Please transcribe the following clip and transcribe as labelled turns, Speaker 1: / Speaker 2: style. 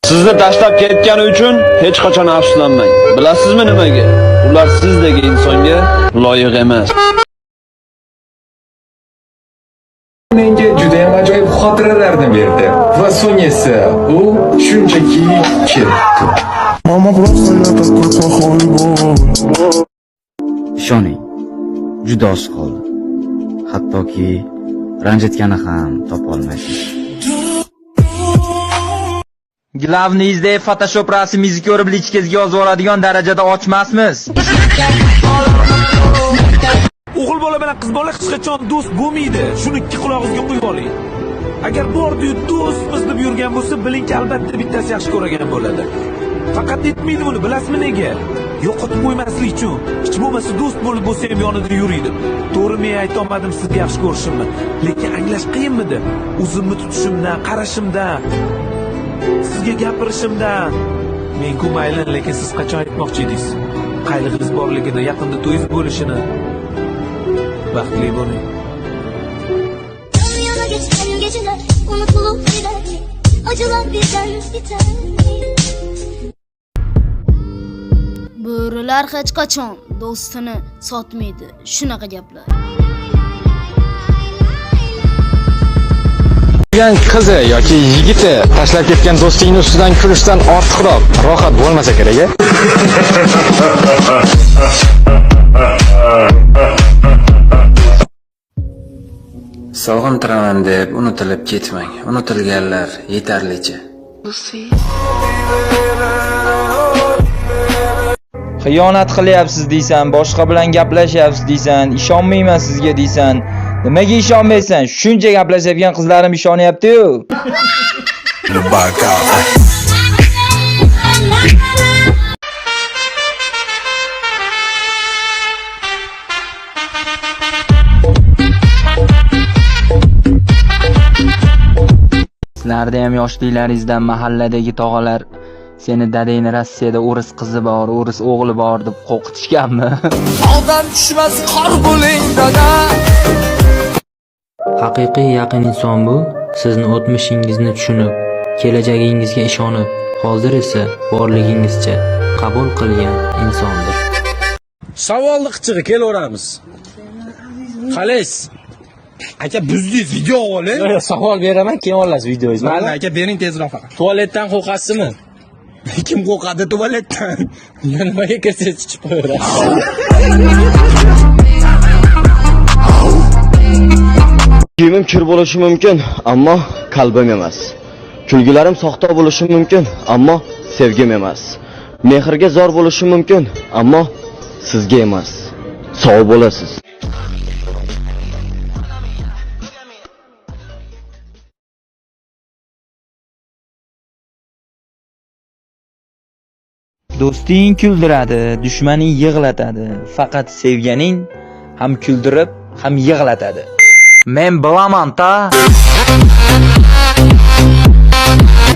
Speaker 1: Sizni tashlab ketgani uchun hech qachon afsuslanmang. Bilasizmi nimaga? Ular sizdek insonga loyiq emas.
Speaker 2: Menga juda ham ajoyib xotiralarni berdi. Va so'ng esa u shunchaki ketdi.
Speaker 3: Мама, просто я такой плохой boy.
Speaker 4: Ishoning, juda oz qoldi. Hattoki ranjitgani ham topa olmaysiz.
Speaker 5: Главный izda Photoshop rasmingizni ko'rib, личка ngizga yozib oladigan darajada ochmasmiz.
Speaker 6: O'g'il bola bilan qiz bola hech qachon do'st bo'lmaydi. Shuni ikki qulog'ingizga quyib oling. Agar bordi-yu do'stmiz deb yurgan bo'lsa, bilingki, albatta bittasi yaxshi ko'ragan bo'ladi. Faqat aytmaydi buni, bilasizmi nega? Yo'qotib qo'ymaslik uchun. Hech bo'lmasa do'st bo'lib bo'lsa ham yonida yuriydi. To'g'ri, men aytolmadim sizga yaxshi ko'rishimni, lekin anglash qiyinmidi? O'zimni tutishimdan, qarashimdan, sizga gapirishimdan. Men-ku mayli, lekin siz qachon aytmoqchi edingiz? Qaylig'ingiz borligini, yaqinda to'yingiz bo'lishini. Baxtli bo'ling.
Speaker 7: Yan yana geçen geceler unutulup gider mi? Acılar birden biter mi?
Speaker 8: Bo'rilar hech qachon do'stini sotmaydi. Shunaqa gaplar.
Speaker 2: Sevgan qizi yoki yigiti tashlab ketgan do'stingni ustidan kulishdan ortiqroq rohat bo'lmasa kerak, a?
Speaker 9: Sog'intiraman deb unutilib ketmang. Unutilganlar yetarlicha.
Speaker 5: Xiyonat qilyapsiz deysan, boshqa bilan gaplashyapsiz deysan, ishonmayman sizga deysan. Nimaga ishonmaysan? Shuncha gaplashayotgan qizlarim ishonyapti-yu. Sizlarda ham yoshliklaringizdan mahalladagi tog'alar seni dadangni Rossiyada o'ris qizi bor, o'ris o'g'li bor deb qo'rqitishganmi?
Speaker 6: Odam tushmas qor bo'ling dada.
Speaker 10: Haqiqiy yaqin inson bu sizni o'tmishingizni tushunib, kelajagingizga ishonib, hozir esa borligingizcha qabul qilgan insondir.
Speaker 11: Savolni qichig'i kelaveramiz. Qalaysiz? Aka, buzdingiz, video oling.
Speaker 10: Yo'q, savol beraman, keyin olasiz videongizni.
Speaker 11: Mayli aka, bering tezroq faqat.
Speaker 10: Tualetdan qo'rqasizmi?
Speaker 11: Kim qo'rqadi tualetdan?
Speaker 10: Nimaga kirsangiz chiqib qo'yaverasiz.
Speaker 1: Kiyimim kir bo'lishi mumkin, ammo qalbim emas. Kulgilarim soxta bo'lishi mumkin, ammo sevgim emas. Mehrga zor bo'lishi mumkin, ammo sizga emas. Sog' bo'lasiz.
Speaker 5: Do'sting kuldiradi, dushmaning yig'latadi. Faqat sevganing ham kuldirib, ham yig'latadi. Men bilaman ta.